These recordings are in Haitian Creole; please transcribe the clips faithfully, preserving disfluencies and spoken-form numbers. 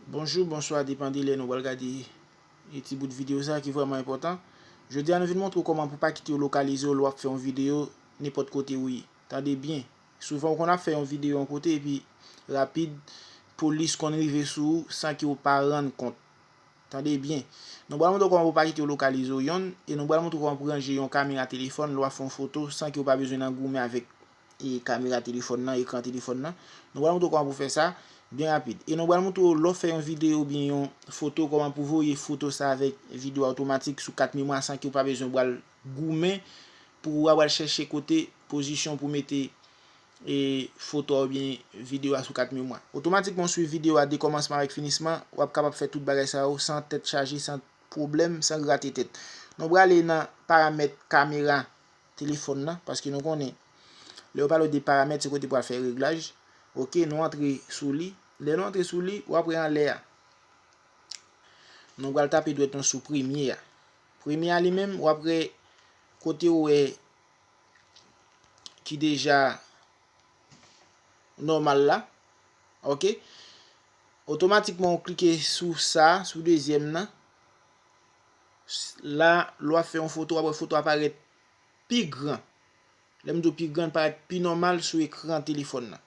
Bonjou, bonswa, depann de lè nou pral gade e ti bout videyo sa ki vrèman enpòtan. Jodi a nou vin montre w kòman pou pa kite yo lokalize w lè w ap fè yon videyo nenpòt kote ou ye. Tande byen, souvan ou konn ap fè yon videyo yon kote epi rapid polis konn rive sou ou san ke w pa rann kont. Tande byen. Nou pral montre w kòman pou pa kite yo lokalize w yonn, e nou pral montre w kòman pou ranje yon kamera telefòn lè w ap fè yon foto san ke w pa bezwen nan goumen avèk e kamera telefòn nan, ekran telefòn nan. Nou pral montre w kòman pou fè sa byen rapid. E nou pral montre w lè w fè yon videyo oubyen yon foto, kòman pou voye foto sa avèk videyo a otomatik sou kat memwa san ke w pa bezwen pral goumen pou w pral chèche kote pozisyon pou mete e foto a oubyen videyo a sou kat memwa. Otomatikman w swiv videyo a de kòmansman avèk finisman, w ap kapab fè tout bagay sa yo san tèt chaje, san pwoblèm, san grate tèt. Nou prale nan paramèt kamera telefòn nan, paske nou konnen lè yo pale de paramèt, se kote pou al fè reglaj. Oke, nou antre sou li. Lè nou antre sou li, w ap wè anlè a. Nou pral tape dwèt nou sou premye a. Premye a li menm, w ap wè kote w wè ki deja nòmal la. Oke. Otomatikman, w klike sou sa, sou dezyèm nan. La, lè w ap fè yon foto, w ap wè foto a parèt pi gran. Lè m di w pi gran, l parèt pi nòmal sou ekran telefòn nan.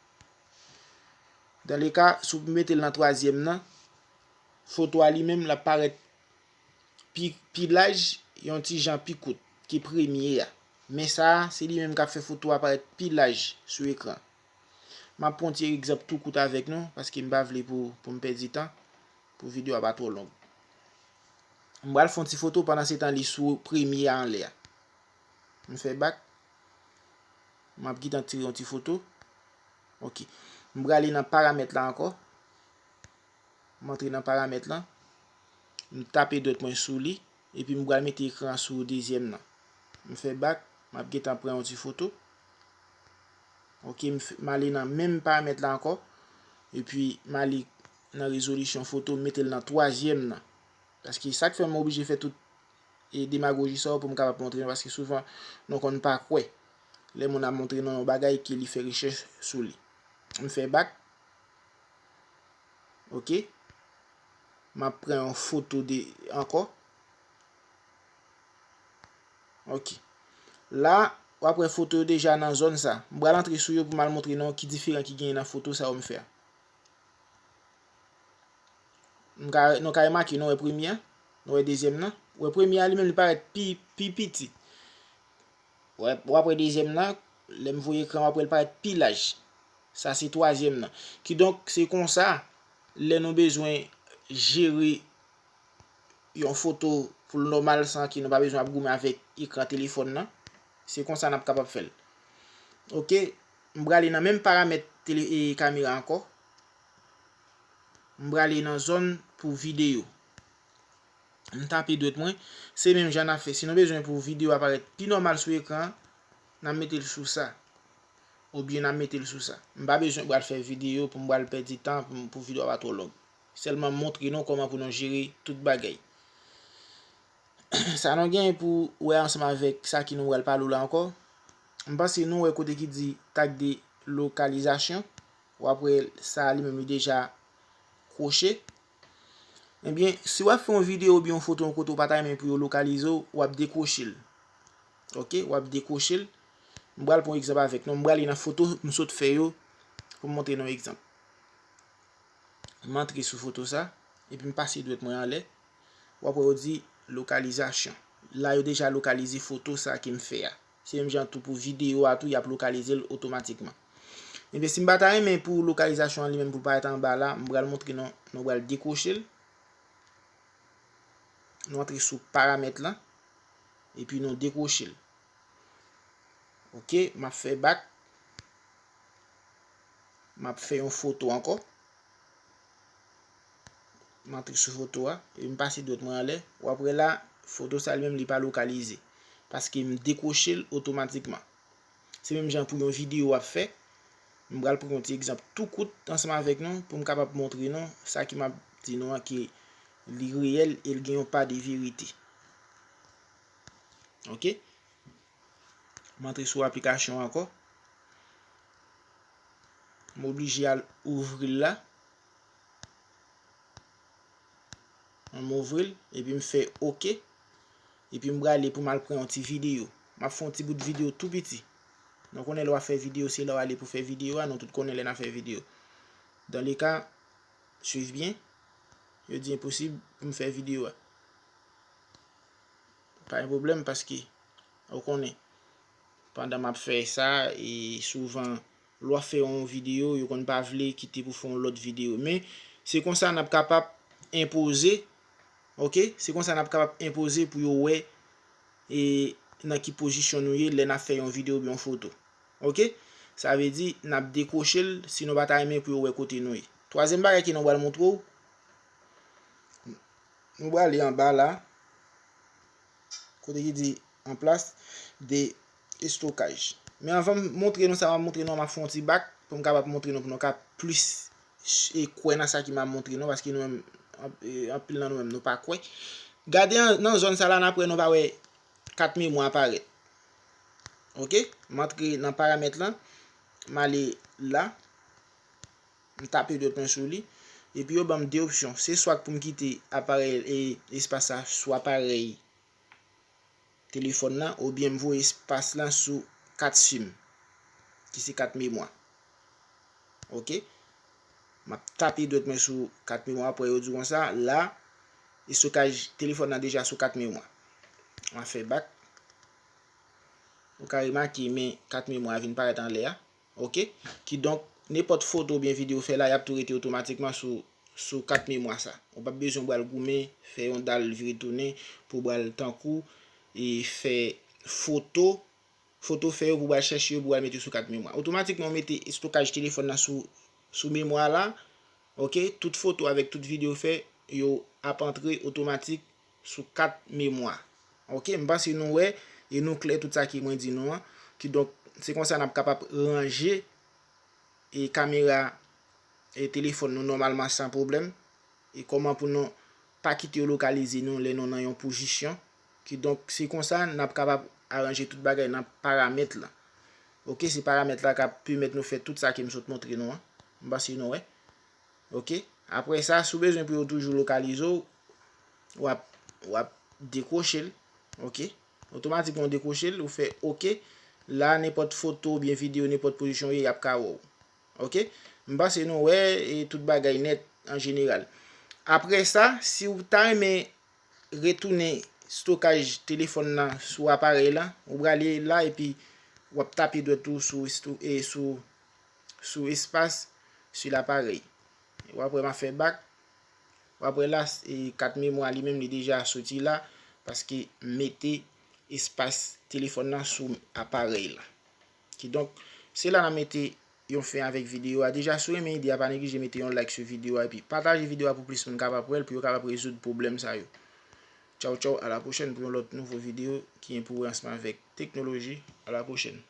Dan le ka, si w mete l nan twazyèm nan, foto a li menm, l ap parèt pi, pi laj, yon ti jan pi kout ke premye a. Men sa a, se li menm k ap fè foto a parèt pi laj sou ekran. M ap pran yon ti egzanp tou kout avèk nou, paske m pa vle pou, pou m pèdi tan, pou videyo a pa twò long. M pral fè yon ti foto, pandan se tan li sou premye a anlè a. M fè bak. M ap gentan tire yon ti foto. Oke. M prale nan paramèt la ankò. M antre nan paramèt lan. M tape dwèt mwen sou li. Epi m pral mete ekran an sou dezyèm nan. M fè bak. M ap gentan pran yon ti foto. Oke, m f- m ale nan menm paramèt la ankò. Epi m ale nan rezolisyon foto, m mete l nan twazyèm nan. Paske sa k fè m oblije fè tout e demagoji sa yo pou m kapab montre nou, paske souvan nou konn pa kwè lè moun ap montre nou yon bagay ke li fè rechèch sou li. M fè bak. Oke. M ap pran yon foto de ankò. Oke. La, w ap wè foto yo deja nan zòn sa. M pral antre sou yo pou m al montre nou ki diferan ki genyen nan foto sa yo m fè a. Nou ka, nou ka remake, nou wè premye a, nou wè dezyèm nan. Wè premye a li menm li parèt pi, pi piti. Wè, w ap wè dezyèm nan, lè m voye ekran, w ap wè l parèt pi laj. Sa se twazyèm nan. Kidonk, se konsa, lè nou bezwen jere yon foto pou l nòmal san ke nou pa bezwen ap goumen avèk ekran telefòn nan, se konsa n ap kapab fè l. Oke, m prale nan menm paramèt tele, e, kamera ankò. M prale nan zòn pou videyo. M tape dwèt mwen. Se menm jan n ap fè. Si nou bezwen pou videyo a parèt pi nòmal sou ekran an, n ap mete l sou sa. Oubyen n ap mete l sou sa. M pa bezwen pral fè videyo pou m pral pèdi tan pou, pou videyo a pa twò long. Sèlman montre nou kòman pou nou jere tout bagay. Sa nou genyen pou wè ansanm avèk sa ke nou pral pale w la ankò. M panse nou wè kote ki di tag de lokalizasyon. W ap wè sa li menm li deja kwoche. Ebyen, si w ap fè yon videyo oubyen yon foto yon kote w pa ta renmen pou yo lokalize w, w ap dekwoche l. Oke, w ap dekwoche l. M pral pran yon egzanp avèk nou. M prale nan foto m sot fè yo pou m montre nou yon egzanp. M antre sou foto sa, epi m pase dwèt mwen anlè. W ap wè yo di lokalizasyon. La yo deja lokalize foto sa ke m fè a. Se menm jan tou pou videyo a tou, y ap lokalize l otomatikman. Ebyen, si m pa ta renmen pou lokalizasyon an li menm pou l parèt anba la, m pral montre nou, nou pral dekwoche l. Nou antre sou paramèt lan, epi nou dekwoche l. Oke, m ap fè bak. M ap fè yon foto ankò. M antre sou foto a, epi m pase dwèt mwen anlè. W ap wè la, foto sa li menm li pa lokalize. Paske m dekwoche l otomatikman. Se menm jan pou yon videyo w ap fè. M pral pran yon ti egzanp tou kout ansanm avèk nou pou m kapab montre nou sa ke m ap di nou an ke li reyèl e l gen yon pa de verite. Oke? M antre sou aplikasyon an ankò. M oblije al ouvri l la. M ouvri l, epi m fè oke. Epi m prale pou m al pran yon ti videyo. M ap fè yon ti bout videyo tou piti. Nou konnen lè w ap fè videyo, se lè w ale pou fè videyo a, nou tout konnen lè n ap fè videyo. Dans le cas, suiv byen, yo di enposib pou m fè videyo a. Pa gen pwoblèm paske, ou konnen, pandan m ap fè sa, e souvan, lè w ap fè yon videyo, yo konn pa vle kite pou fè yon lòt videyo. Men, se konsa n ap kapab enpoze, oke? Se konsa n ap kapab enpoze pou yo wè e nan ki pozisyon nou ye lè n ap fè yon videyo oubyen yon foto. Oke? Sa vle di, n ap dekwoche l si nou pa ta renmen pou yo wè kote nou ye. Twazyèm bagay ke nou pral montre w, nou prale anba la, kote ki di en place de stockage. Men anvan m montre nou sa, m ap montre nou, m ap fè yon ti bak pou m kapab montre nou, pou nou ka plis e kwè nan sa ke m ap montre nou, paske nou menm, an- e, anpil nan nou menm, nou pa kwè. Gade an- nan zòn sa la, n ap wè nou pa wè kat memwa aparèt. Oke? M antre nan paramèt lan, m ale la, m tape dwèt mwen sou li, epi yo ban m de opsyon. Se swa pou m kite aparèy e espas sa sou aparèy telefòn nan, oubyen m voye espas lan sou kat sim, ki se kat memwa. Oke? M ap tape dwèt mwen sou kat memwa, apre yo di konsa, la, estokaj telefòn nan deja sou kat memwa. M ap fè bak. Ou ka remake, men kat memwa a vin parèt anlè a. Oke? Kidonk, nenpòt foto oubyen videyo w fè la, y ap tou rete otomatikman sou, sou kat memwa sa. Ou p ap bezwen pral goumen, fè yon dal vire tounen pou pral tankou e fè foto, foto fè yo pou pral chèche yo pou pral mete yo sou kat memwa. Otomatikman, ou mete estokaj telefòn nan sou, sou memwa la. Oke? Tout foto avèk tout videyo w fè, yo ap antre otomatik sou kat memwa. Oke, m panse nou wè e nou klè tout sa ke mwen di nou an. Kidonk, se konsa n ap kapab ranje e kamera e telefòn nou nòmalman san pwoblèm. E kòman pou nou pa kite yo lokalize nou lè nou nan yon pozisyon. Kidonk, se konsa n ap kapab aranje tout bagay nan paramèt la. Oke, se paramèt la k ap pèmèt nou fè tout sa ke m sot montre nou an. M panse nou wè. Oke. Apre sa, si w bezwen pou yo toujou lokalize w, w ap, w ap dekwoche l. Oke. Otomatikman, w dekwoche l, ou fè oke. La, nenpòt foto oubyen videyo, nenpòt pozisyon w ye, y ap ka wè w. Oke. M panse nou wè e tout bagay nèt an jeneral. Apre sa, si w ta renmen retounen estokaj telefòn nan sou aparèy la, ou prale la epi w ap tape dwèt ou sou esto- e sou sou espas sou laparèy. W ap wè m ap fè bak. W ap wè la, e kat memwa li menm li deja soti la, paske m mete espas telefòn nan sou aparèy la. Kidonk, se la n a mete yon fen avèk videyo a. Deja, si w renmen ide a, pa neglije mete yon like sou videyo a, epi pataje videyo a pou plis moun kapab wè l, pou yo kapab rezoud pwoblèm sa yo. Tchaw, tchaw, a la pwochèn pou yon lòt nouvo videyo ki gen pou wè ansanm avèk teknoloji. A la pwochèn.